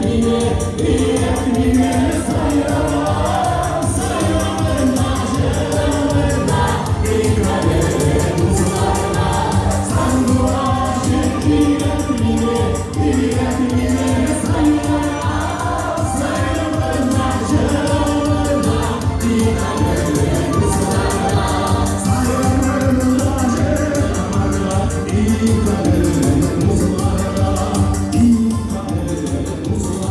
мине, өйрәт мине сайрарга, сайрарга, җырларга, тик дусларга. Сандугачым, өйрәт мине, өйрәт мине сайрарга, сайрарга, җырларга, тик дусларга. Сайрарга, җырларга, тик дусларга, тик дусларга.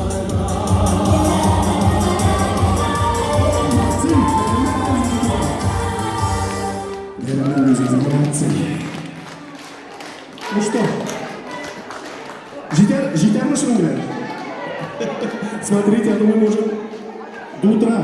Молодцы! Молодцы! Ну что, җитәр, җитәрме шуның белән? Смотрите, а то мы можем до утра.